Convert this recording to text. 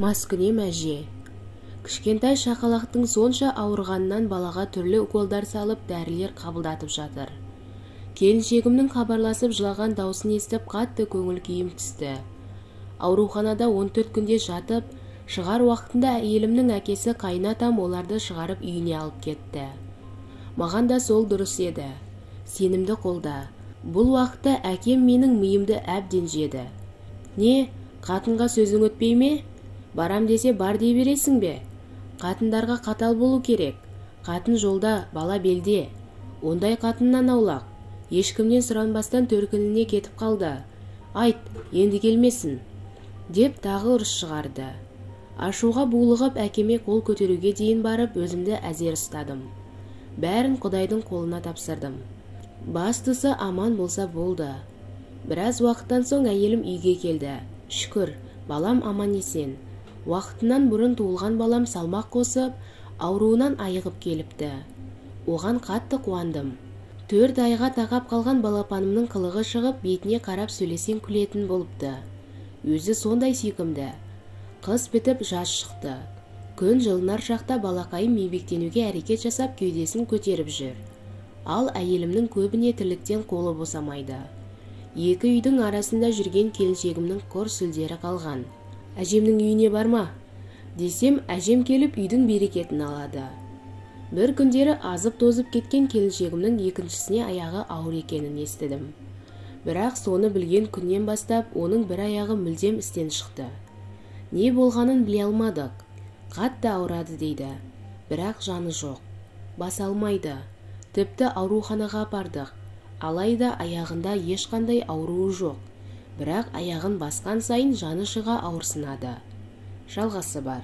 Маскүнем әже. Кішкентай шақалақтың сонша ауырғанынан балаға түрлі уколдар салып, дәрілер қабылдатып жатыр. Келіншегімнің хабарласып жылаған даусын естіп, қатты көңіл күйім түсті. Ауруханада 14 күнде жатып, шығар уақытында әйелімнің әкесі қайынатам оларды шығарып үйіне алып кетті. Маған да сол дұрыс еді. Сенімді қолда. Бұл уақытта әкем менің миымды әбден жеді. Не, қатынға сөзің өтпей ме? Барам десе бар дей бересің бе? Қатындарға қатал болу керек. Қатын жолда, бала белде. Ондай қатыннан аулақ. Ешкімнен сұранбастан төркініне кетіп қалды. Айт, енді келмесін, деп тағы ұрыс шығарды. Ашуға булығып әкеме қол көтеруге дейін барып өзімді әзер ұстадым. Бәрін Құдайдың қолына тапсырдым. Бастысы аман болса болды. Біраз уақыттан соң әйелім үйге келді. Шүкір, балам аман есен. Уақытынан бұрын туылған балам салмақ қосып, ауруынан айығып келіпті. Оған қатты қуандым. 4 айға тақап қалған балапанымның қылығы шығып, бетіне қарап сөйлесең күлетін болыпты. Өзі сондай сүйкімді. Қыс бітіп жаз шықты. Күн жылынар шақта балақайым еңбектенуге әрекет жасап кеудесін көтеріп жүр. Ал әйелімнің көбіне тірліктен қолы босамайды. Екі үйдің арасында жүрген келіншегімнің құр сүлдері қалған. Әжемнің үйіне барма десем, әжем келіп үйдің берекетін алады. Бір күндері азып-тозып кеткен келіншегімнің екіншісіне аяғы ауыр екенін естідім. Бірақ соны білген күннен бастап оның бір аяғы мүлдем істен шықты. Не болғанын біле алмадық. Қатты ауырады дейді, бірақ жаны жоқ. Баса алмайды. Тіпті ауруханаға апардық. Алайда аяғында ешқандай ауруы жоқ. Бірақ аяғын басқан сайын жаны шыға ауырсынады. Жалғасы бар.